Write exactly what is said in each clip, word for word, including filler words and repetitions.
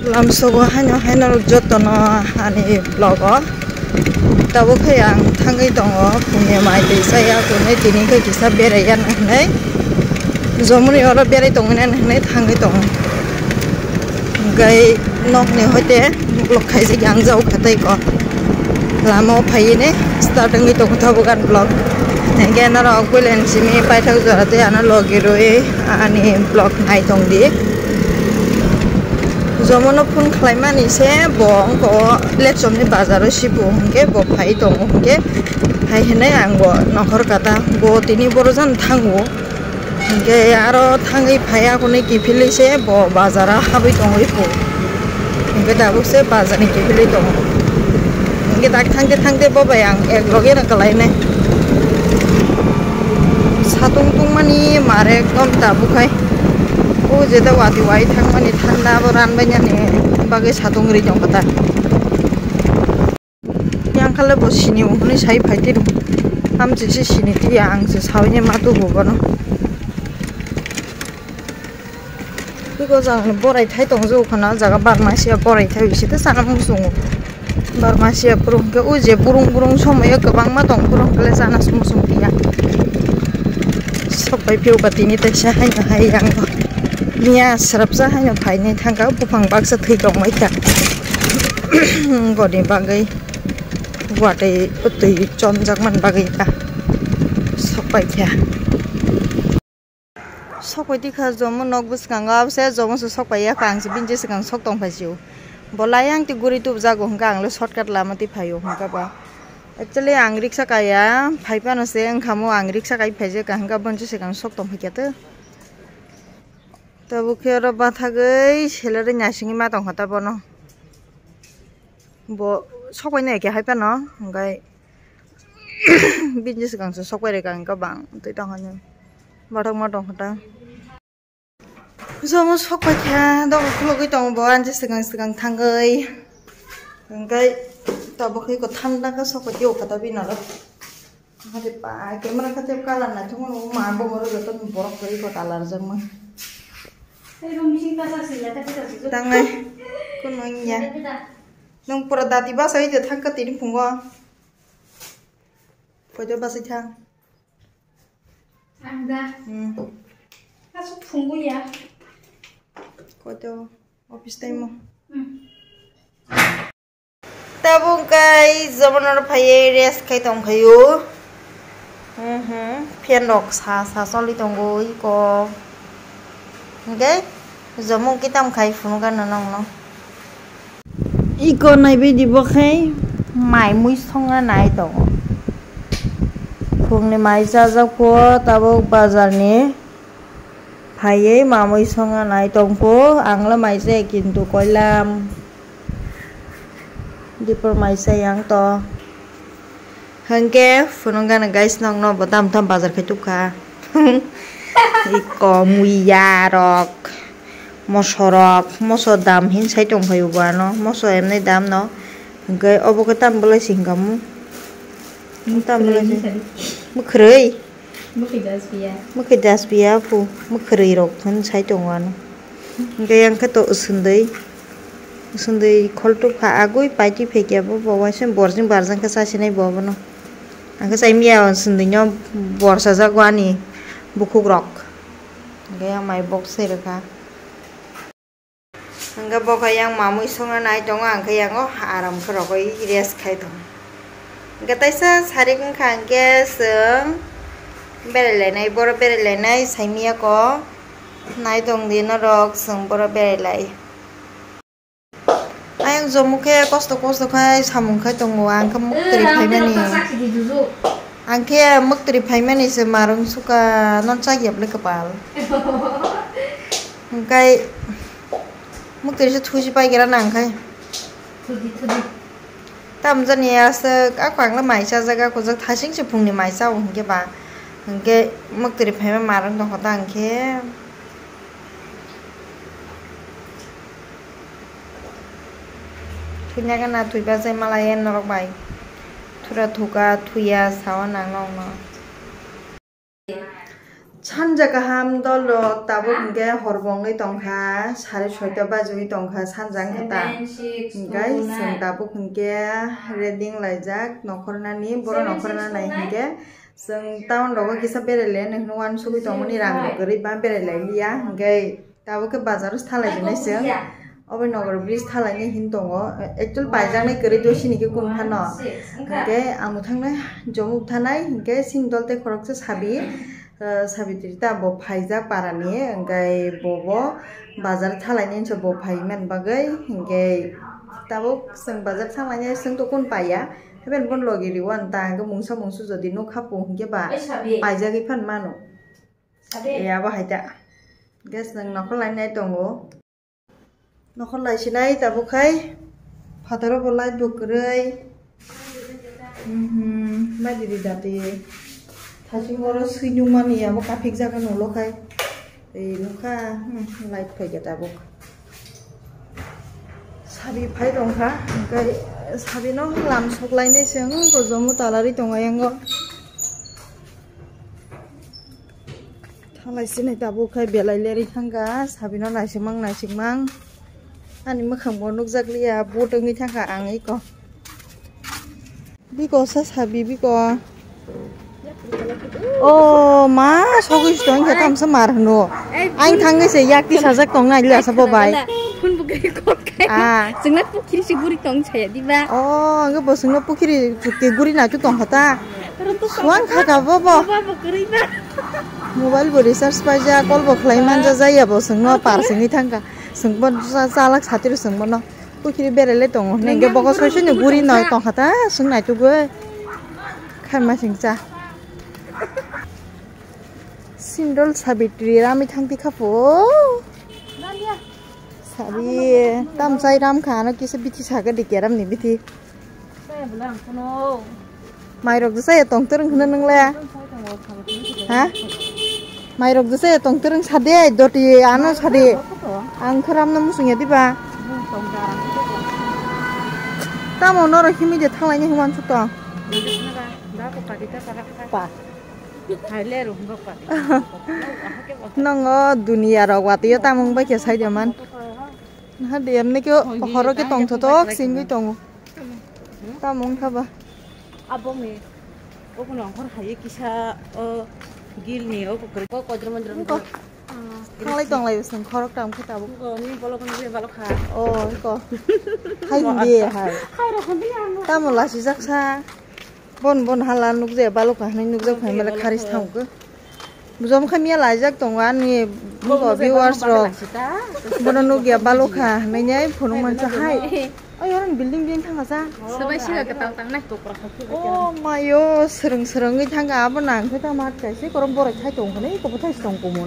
Lamsogo haino haino jotono ani vlog o. Tabuk khe ang thangwi tongo, phungni mai twi chaya, phungni tini khe kisa beraiya hinwi. Jomoni oro berai tongwi nani hinwi thangwi tongo. Hwnkhe nokni hoite uklok khaijak yang jao kha tei ko. Lama o phaiwi ni start wngwi tongo tabuk ani vlog. Hwnkhe norok puila ni simi paithak jora tei ano logi rwi ani vlog nai tong di. Jomono phone khlaimani se bo wngkha o Lepchomni bazaro sibu hwnkhe bo phai tongo hwnkhe hai hinwi ang bo nokhor kata bo tini boro jani thango. Hwnkhe aro thangwi phaiya hwnwi kiphilwi se bo bazaro habwi tongwi phu. Hwnkhe tabuk se bazarni kiphilwi tongo. Hwnkhe tak thangte thangte bo bai ang ek loge no kwlainai. Satung tungmani mar ekdom tabuk hai. O jeta watwi wai thangmani thanda abo ranbainani bagwi satung ri tongkha ta. Yang khala bo sini hwnwi sai phai tiro. Hamchi se sini tiya ang se sawi ne ma tubu bono. Biko jang borai thai tong jo khana jaga barma sia borai thai bisi ta sana musungo. Barma sia purung ke o je burung burung somoyo kwbangma tong purung kle sana sung sung tiya. Sok pai phio ka tini taisa haino hai yang. Miya srapsa haino phainai thangka buphang baksa thwi tongmai kha. Boni bagwi watwi twi chonjakmani bagwi ta sok pai kha. Sok pai tikha jomo nok bwskango, abose jomo se sok pai yakha, ang se bini je swkang sok tong phai sio. Bo lai yang ti guri tubujago hwnkha, ang le shortcut lama ti phaio hwnkha ba. Actually ang riksa kaya phai phano se wngkha mo, ang riksa kai phai je kaham kha, bini je swkang sok tong phai kha to. Tabuk khe oro bathagwi selerwi naisingwi ma tongkha ta bono. Bo sok pai nai khe hai phano, hwnkhe bini je swkang se sok pai rwkha hwnkhe bang twi tongkha nw. Bathakma tongkha ta. Jomo sok pai kha, doga khulugwi tongo bo, ani je swkang swkang thangwi. Hwnkhe tabuk khe iko thanda khe sok pai twi o kha ta bini oro. Hade pa, camera kha tei colour naithok mano, ma bo horo joto ni borok kwrwi kota larjakma. Tangai. Kuno wngya. Nwng pura dati basa oi de thang ka tini phungo. Koito basa thang. Ang da. Hmm. Asuk phungo ya. Koito office time mo. Hmm. Tabuk kai jobono phaiwi rest khai tongkhaio. Mhm, fan rok sa sa choli tongo iko. Hwnkhe jomung kitam khai phunukha nongno. Iko naibaidi bo khai mai mui songna nai tongo. Phungni mai chajak pho tabuk bazarni. Phaiwi mamui songna nai tongkho, ang le maisa kintu koilam. Dipor maisa yang to. Hwnkhe phunukgana guys, nokno bo tam tam bazar khai tubkha. Iko muiya rok, moso rok, moso dam hin sai tongphai bo ano, moso emni dam no. Hwnkhe obo khe tam belai se hinkamu. Tam belai se. Mwkhwrwi. Mwkhwi das biya. Mwkhwi das biya phu, mwkhwrwi rok hwn sai tongo ano. Hwnkhe yang khe to swndwi, swndwi kholtwk kha agwi paitwi phaikya bo, bo waisa borjing barjang khe chasinai bo bono. Ang khe chai miya swndwino borsajak ani bukhuk rok. Hwnkhe yang mai box sai rwkha. Hwnkhe bo khe yang mamui songna nai tongo, ang khe yango aram khe rogwi rest khai tongo. Hwnkhe taisa sarik wngkha hwnkhe chwng berai lainai, boro berai lainai saimiyako nai tong di norok, chwng boro berai lai. Ayang jomo khe kosto kosto khai samung khai tongo, ang khe muktri phaimani. Ang khe muktri phaimani se marung suka non chak yap le kwpal. Hwnkhe Mwktwi se thusi pai gira nang khai. Thudi, thudi. Tam jani aswk, ako ang le mai chajak, ako jak thasing se phungni mai chao hinkhe ba. Hinkhe mwktwi phaima marwng tongkha ta hinkhe. Thwina gana thwiba se malai norok bai. Thura thuka, thuya, sao nang nokno. Sanja kaham dol rok, tabuk hinkhe hor bo wngwi tongkha, sare soita bajwi tongkha sanja wngkha ta. Hinkhe chwng tabuk hinkhe ready wnglaijak nokhornani, boro nokhornani hinkhe chwng town rogo kisa berai lai hinwi uansugwi tongmani rang rok kwrwi ba berai lai liya hinkhe. Tabuk khe bazar o salai jwnai chwng. Obo Nogor bridge salai nai hin tongo. Actual baijaknai kwrwi do sini khe kun phano. Hinkhe ang mwthang nai jomo bwthanai hinkhe sini dol tei khoroksa sabi, eh, Sabitri ta bo phaijak para ni, hinkhe bo bo bazar salai nai hinsa bo phai man bagwi hinkhe tabuk chwng bazar salai nai chwng to kun paiya. Heben bon logi riwan ta hinkhe mungsa mungsu jodi nukha po hinkhe ba paijagwi phan mano. Sabe. E, abo hai ta. Gas nang nokol lai nai tongo. Nokol lai sinai tabuk khai. Phataro bo light bo kwrwi. Mhm, light di di dati. Thasing oro sui nung mani abo kaphik jaga nulo khai. E, nukha, hmm, light phai khe tabuk. Sabi phai tongkha, hinkhe sabino lam suklainai chwng, bo jomo talari tongo yango. Thalai sinai tabuk khai belai lerwi thangkha, sabino naisikmang naisikmang. Ani mwkhang bo nukjakliya, but wngwi thangkha ang eko. Biko sa sabi biko. O ma, sogwi si tong khe tamsa mar hwno. Ang thangwi se yak ti sajak tong nai liya sa bo bai. Phun bwkha kok khai. Ah. Chwngno pukhiri si guri tong chaya diba. O, ang bo chwngno pukhiri chukti guri na tu tong kha ta. Suang kha ka bo bo. Mobile bo recharge paija, call bo khlai manja jaya bo chwngno par singwi thangkha. Chwng bo chalak satiro chwng bono. Pukhiri berele tongo hwnwi hwnkhe bogo soisoni guri no tongkha ta, chwng naitugwi khaima singcha. Sindol Sabitri rami thangti kha pho. Sabi tamchai ram kha ano kisa bithi saga di keram ni bithi. Mairok jesa ya tong twrwng hwnwi nwngle. Ha? Mairok jesa ya tong twrwng sade, doti ano sade. Ang khe ramno musung ya diba? Tamo norok himwi de thanglai ni hwnwi uansuk tong. Pa. Nongo duniya rok watwi o tamo wng bai khe sai de man. Naha de emne khe horo khe tongthotok singwi tongo. Tamo wngkha ba? Abo me, obo no hor hai kisa, o gil ni, obo kwrwi ko kodro mandro ko. Thanglai tonglai bwswng khorok tam khe tabuk. Ni bolok ni balok kha. O ko. Hai hindi hai. Hai ro hindi ang. Tamo lasi jaksa. Bon bon hala nukjaya balok kha hinwi nukjak phai male kharis thangkhe. Bujom khe miya laijak tongo ani bo viewers rok. Bono nukya balok kha hinwi phunuk mansa hai. Oi, orang building building thang asa. Sabai siga kwtal tangnai. Oh mayo, srwng srwngwi thangkha abo nang khe ta mat kaise korom borai thai tong khanai ko bwthai tong kumon.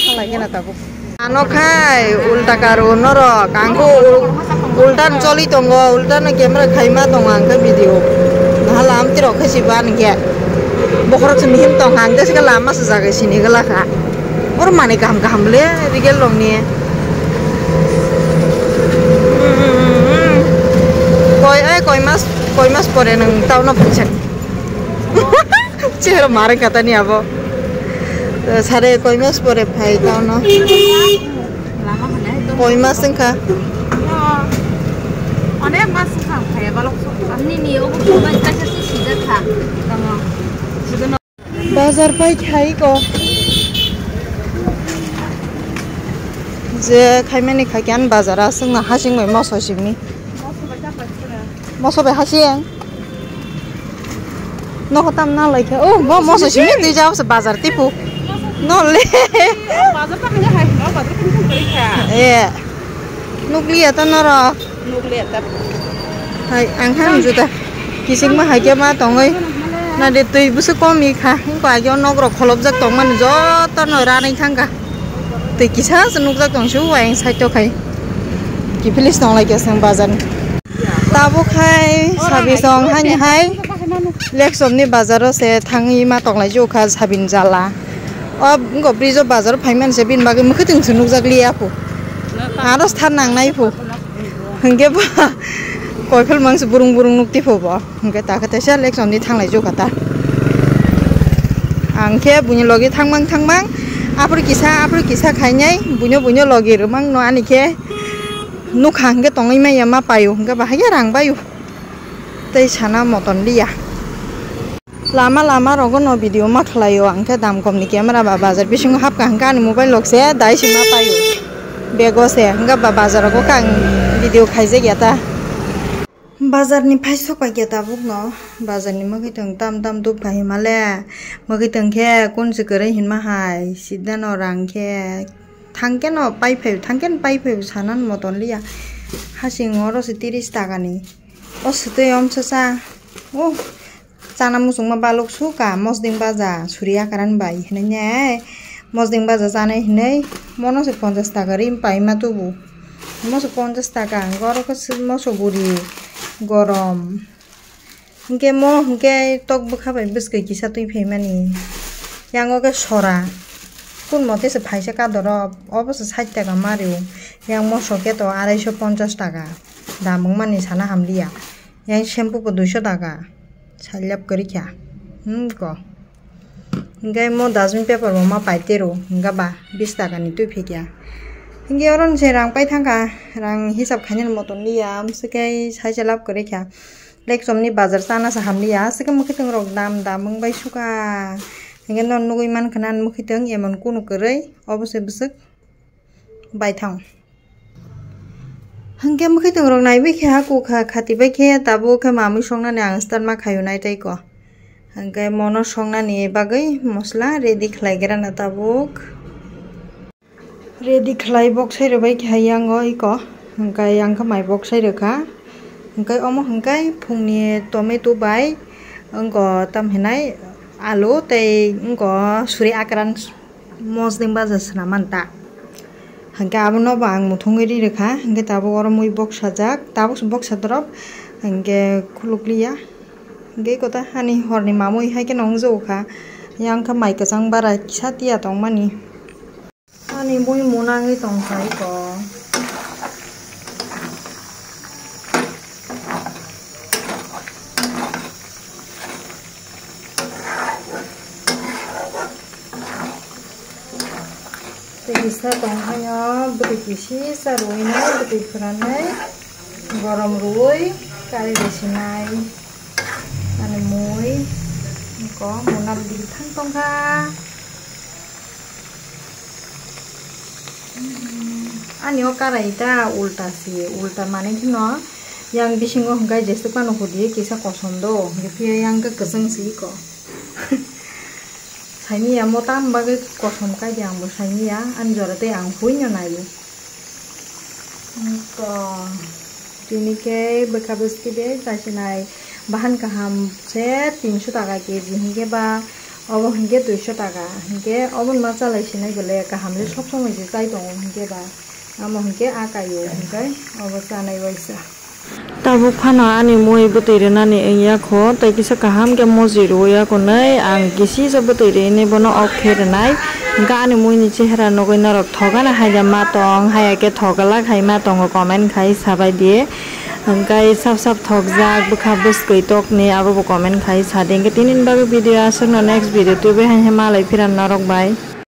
Halai gana tabuk. Ano khai ulta karu norok ang khe ul-, ulta no choli tongo, ulta no camera khaima tongo ang khe video. Naha lam tirok khe si ban khe. Bokhorok se mihim tong ang khe se lama se jaga sini gala kha. Oro manwi kaham kaham le rigel rok ni. Koi, ai, koi mas, koi mas pore nwng town o phaisa. Chehra mare kata ni abo. Sare koi mas pore phai town o. Koi mas wngkha. Onek mas wngkha phai balok sok. Nini obo koi mas kaisa se sijak kha. Bazar pai khai ko. Je khaimani khai khe ani bazar aswk no hasing bai moso simi. Moso bai hasing. Noho tam na lai khe. Oh, bo moso simi twi jao se bazar tipu. No le. Bazar ta hai hai no bazar kun kun kari kha. Eh. Nukliya ta norok. Hai, ang kha juta. Kisingma hai khe ma tongoi. Na de twi busu komi kha. Ko age nok rok kholopjak tongmani joto no ranai thangkha. Twi kisa se nukjak tong su wayang side o khai. Ki police tong lai khe sang bazar. Tabuk khai sabi song hani hai. Leksom ni bazar o se thangwi ma tong lai ju kha sabin jala. O ngo bridge o bazar o phai man se bin bagwi mukhutung se nukjak liya phu. Aro stha nang nai phu. Hwnkhe ba koiphel mangsi burung burung nuk tipho bo. Hwnkhe ta khe teisa leksom ni thanglai jokha ta. Ang khe buino logi thangmang thangmang, aphuru kisa, aphuru kisa khainai, buino, buino logi rwmang no ani khe nukha hwnkhe tongwi manya ma paio, hwnkhe bahai khe rang baio. Tei sana moton liya. Lama lama rogo no video ma khlaio, ang khe dam kom ni camera ba bazar bisingo hapkha hwnkhe ani mobile rok se dai se ma paio. Bego se hwnkhe ba bazar rogo khe ang video khaijak ya ta. Bazar ni phai sok pai khe tabuk no, bazar ni mwkhwtwng tam tam duk pai hima le, mwkhwtwng khe kun se kwrwi hinma hai, sida no rang khe thang khe no pai phai, thang khe no pai phai sana moton liya, hasing oro se tiris taka ni, o swtwi omsa cha, o chana muchungma baluk su ka mosdeng baja suri akaran bai hinui ne, mosdeng baja chanai hinui mono se ponchas taka ri pai ma tubu. Moso ponchas taka, hwnkhe oro khe moso buri gorom. Hwnkhe mo hwnkhe tok bwkha bai bwskwi kisa twi phaimani. Yang o khe sora. Kun mote se phaisa kadoro, obo se sait taka ma rio. Yang moso khe to araiso ponchas taka. Dam wngmani sana hamliya. Yang shampoo bo duiso taka. Sailap kwrwi kha. Hmm ko. Hingke mo dustbin paper bo ma paitero, hingke ba bis taka ni twi phikya. Hingke oro ni se rang pai thangkha, rang hisab khainani moton liya, amswkhe saisa lab kwrwi kha. Lekchom ni bazar chana se hamliya, aswkhe mwkhwtwng rok dam dam wngbai suka. Hingke no nugwi mankha na mwkhwtwng emon kunu kwrwi, obo se bwswk baithang. Hingke mwkhwtwng rok naibai khe ha kukha khati bai khe tabuk khe mamui songnani ang start ma khaio nai tei ko. Hingke mono songnani bagwi mosla ready khlai gra na tabuk. Ready khlai bok sai rwbai khe yango iko. Hingke yang khe mai bok sai rwkha. Hingke omo hingke phungni tomato bai wngko tam hinai alu tei wngko suri akran. Mosdeng baja swnam manta. Hingke abono bo ang muthungwi ri rwkha. Hingke tabuk oro mui boksajak, tabuk se boksa dorop. Hingke khulukliya. Hingke kota hani horni mamui hai kheno wngjago kha. Yang kha mai kwchang bara kisa tiya tongmani. Ani mui munangwi tongkha iko. Tei kisa tongkhaino bwtwi kisi sa rwino bwtwi phwranai gorom rwui kari rwsinai ani mui iko muna bwtwi bwthang tongkha. Ani o karai ta ulta si, ulta mane kheno yang bisingo hwnkhe jeswk phano hudi kisa kosom do, hwnkhe phiya yang khe kwchwng si iko. Saimanya mo tam bagwi kosom kai di ang bo saimanya, ani jora tei ang huino naio. Iko. Tini khe bwkha bwskhi de chaisinai bahan kaham se tinso taka keji hinkhe ba obo hinkhe duiso taka hinkhe obo ma chalai sinai bole kaham le sob somoi se chai tongo hinkhe ba amo hinkhe a kaio hinkhe obo chanai waisa. Tabuk phano ani mui bwtwi rwnani wngya kho tei kisa kaham khe moji rwya kho nai ang kisi se bwtwi rwini bono off khe rwnai hinkhe ani mui ni chehra nugui norok thogana hai da ma tong haya khe thogalak hai ma tongo comment khai sabai di. Hingkai sap sap thokjak bwkha bwskwi tokni abo bo comment khai sadi. Hingke tini ni bagwi video aswkno next video twibo hai malai phiran norok bai.